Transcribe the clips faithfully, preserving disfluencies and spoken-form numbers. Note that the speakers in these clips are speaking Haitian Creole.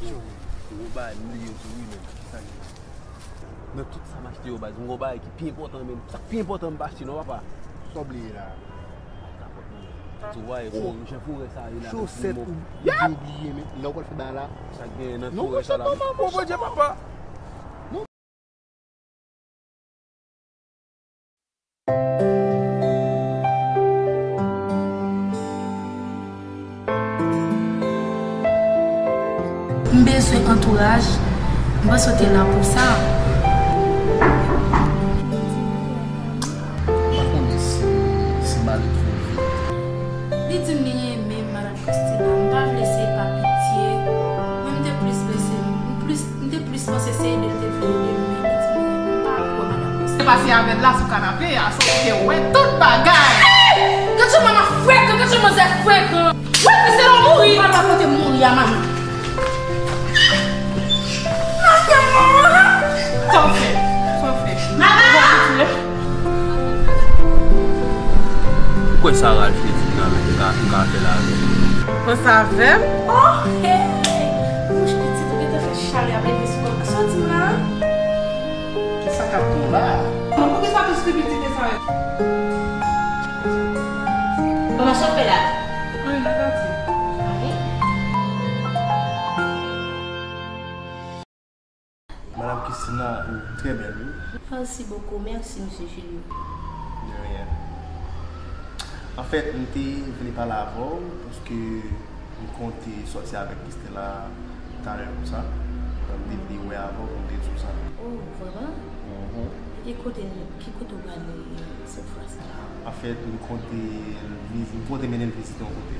Yo, gon bagay m bliye tou wi, men. Sa gen la? Nan tout sa m achte yo, baz, m gon bagay ki pi enpòtan, men sa k pi enpòtan m pa achte non, papa. Sa w bliye la? Kapòt non, men. Tou wa, e fo, jan forè sa ye la, chosèt ou bliye, men lè w pral fè bagay la. Sa k gen nan forè sa la? Non, chosèt papa, non, chosèt papa. M bezwen antouraj, m panse w te la pou sa. M pa konnen si, si m ale twò vit. Li di m li renmen m, madanm Christina, m pa vle se pa pitye. Mwen, m te plis vle se, m plis, m te plis panse se ede l te vle ede m, men li di m li renmen m, m pa kwè madanm Christina. Se pase avè l la sou kanape a, sa w te wè tout bagay. Gad jan manman frekan, gad jan manzè frekan. Wi, se lè w mouri. Papa kote mouri a, manman. Sa w fè? Sa w fè? Manman! Ou kwè sa Ralph te di m nan, men m ka, m ka fè l avè l? Panse avè m? Oh, hey! Bouch pitit ou gentan fè chalè ap leve sou kò m. Sa w di m la? Kisa k ap pran la? Bon, poukisa tout stipidite sa yo? Kòman sa w fè la? Anyen, nan gate. Anyen? Madam Christina, ou trè bèl, wi. Merci beaucoup, merci, Mesye Julio. De rien. Anfèt, m te vle pale avè w, paske m konte sòti avèk Christella talè konsa. M te vle wè avè w pou m te di w sa. Oh, vrèman? Mhm. E kote nou, ki kote w prale sèt fwa sa? Anfèt, m konte viz-, m konte mennen l vizite yon kote.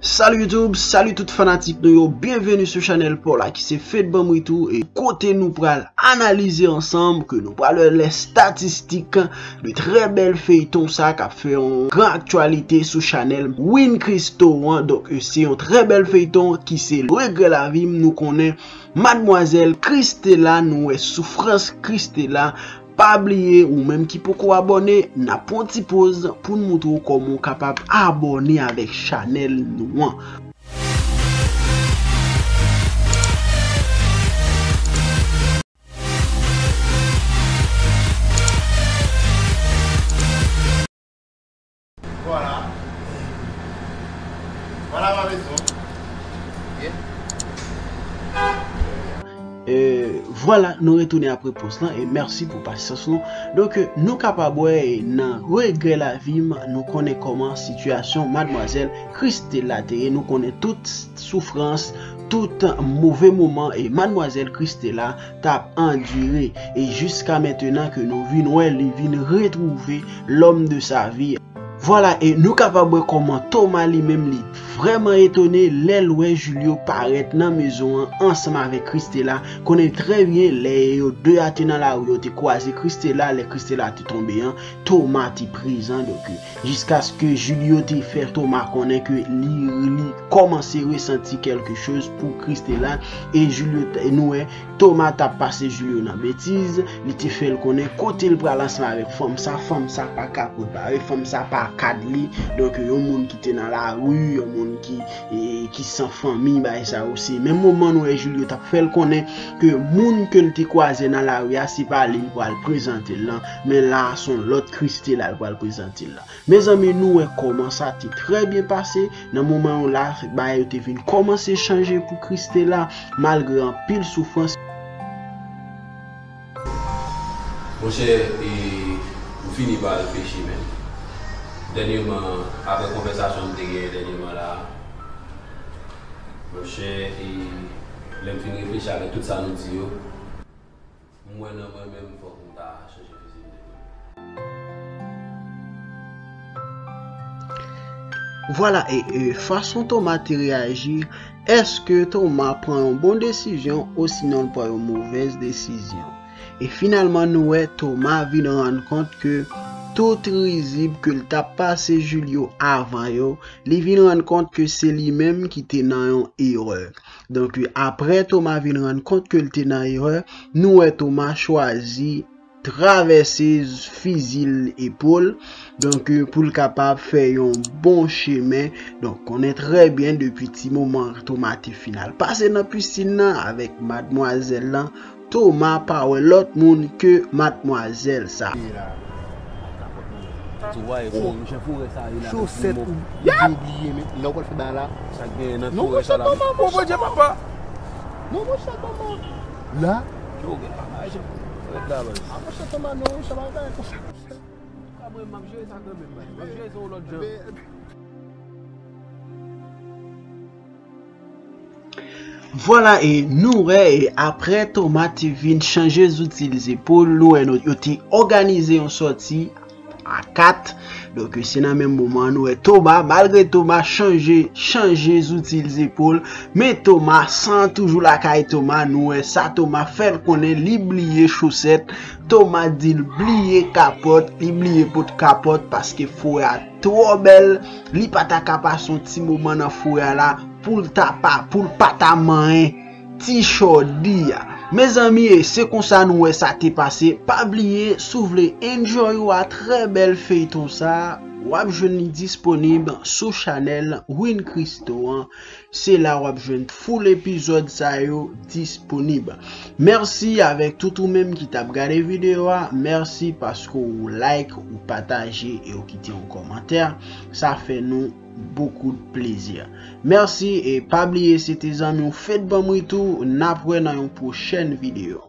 Salut YouTube, salut tout fanatik nou yo, byenveni sou chanèl pa w la ki se Fed Banm Wi Tou, e kote nou pral analize ansanm, ke nou pral wè les statistiques de très bèl feyton sa k ap fè yon gran aktyalite sou chanèl Win Christo an. Donk, e, se yon trè bèl feyton ki se Regrè Lavi m. Nou konnen madmwazèl Christella, nou wè soufrans Christella. Pa bliye, ou menm ki poko abòne, n ap pran ti poz pou n moutre w kòman w kapab abòne avèk chanèl nou an. Vwala. Vwala ma maison. Ok. E, vwala, nou retounen apre poz lan, e mèsi pou pasyans nou. Donk, nou kapab wè nan Regrè Lavi m, nou konnen kòman sitiyasyon madmwazèl Christella te ye, nou konnen tout soufrans, tout move moman e madmwazèl Christella t ap andire, e jiska mentenan ke nou vin wè li vin retwouve l'homme de sa vie. Vwala, e nou kapab wè kòman Thomas li menm li vrèman etone lè l wè Julio parèt nan mezon an ansanm avèk Christella. Konnen trè byen lè yo de a te nan lari, yo te kwaze Christella, lè Christella te tonbe an, Thomas te prezan, donk, jiskaske Julio te fè Thomas konnen ke li, li kòmanse resanti kèlke choz pou Christella, e Julio t-, e nou wè Thomas t ap pase Julio nan betiz, li te fè l konnen kote l pral ansanm avèk fanm sa, fanm sa pa ka pwopare, fanm sa pa kad li, donk yon moun ki te nan lari, yon moun ki, e, ki san fanmi, bagay sa yo, se menm moman nou wè Julio t ap fè l konnen ke moun ke l te kwaze nan lari a, se pa li l pral prezante l lan, men la a se yon lòt Christella l pral prezante l lan. Mezanmi, nou wè kòman sa te trè byen pase. Nan moman yo la, bagay yo te vin kòmanse chanje pou Christella, malgre anpil soufrans. Monchè, e, m fini pa reflechi menm. Dènyèman, apre konvèsasyon n te genyen dènyèman la, monchè, e, lè m fin reflechi avèk tout sa nou di yo, m wè nan mwen menm fòk m ta chanje fizi m demen. Vwala, e, e, fason Thomas te reyaji, èske Thomas pran yon bon desizyon osinon l pran yon movèz desizyon? E finalman, nou wè Thomas vin rann kont ke tout rizib ke l t ap pase Julio avan yo, li vin rann kont ke se li menm ki te nan yon erè. Donk, apre Thomas vin rann kont ke l te nan erè, nou wè Thomas chwazi travèse, fizi l epòl. Donk, euh, pou l kapab fè yon bon chemen. Donk, konnen trè byen depi ti moman Toma te fin al pase nan pisin nan avèk madmwazèl lan. Toma pa wè lòt moun ke madmwazèl sa. Chosèt ou bliye, men lè w pral fè bagay la. Sa gen nan non, monchè, Toma, non, monchè, papa. Non, monchè, Toma. La? Yo, gen bagay, jan fou rèd la, baz. Ah, monchè, Toma, non, monchè, pa fè konsa. Ah, mwen, m ap jere sa kanmenm, baz. M ap jere sa yon lòt jan. Vwala, e nou wè, e apre Toma te vin chanje zouti l zepòl, nou wè nou, yo te òganize yon sòti a kat. Donk, se nan menm moman an, nou wè Toma, malgre Toma chanje, chanje zouti l zepòl, men Toma, san toujou lakay Toma, nou wè sa Toma fè l konnen li bliye chosèt. Toma di l bliye kapòt, li bliye pot kapòt paske forè a twò bèl, li pa ta ka pase yon ti moman nan forè a la pou l ta pa, pou l pa ta manyen ti chòdi a. Mezanmi, e se konsa nou wè sa te pase. Pa bliye, si w vle enjoy ou a trè bèl feyton sa, w ap jwenn li disponib sou chanèl Win Christo an. Se la w ap jwenn full epizòd sa yo disponib. Mèsi avèk tout ou menm ki t ap gade videyo a. Mèsi paske w like, ou pataje e w kite yon kòmantè. Sa fè nou beaucoup de plaisir. Mèsi e pa bliye se te zanmi w Fed Banm Ritou. N ap wè nan yon pwochèn videyo.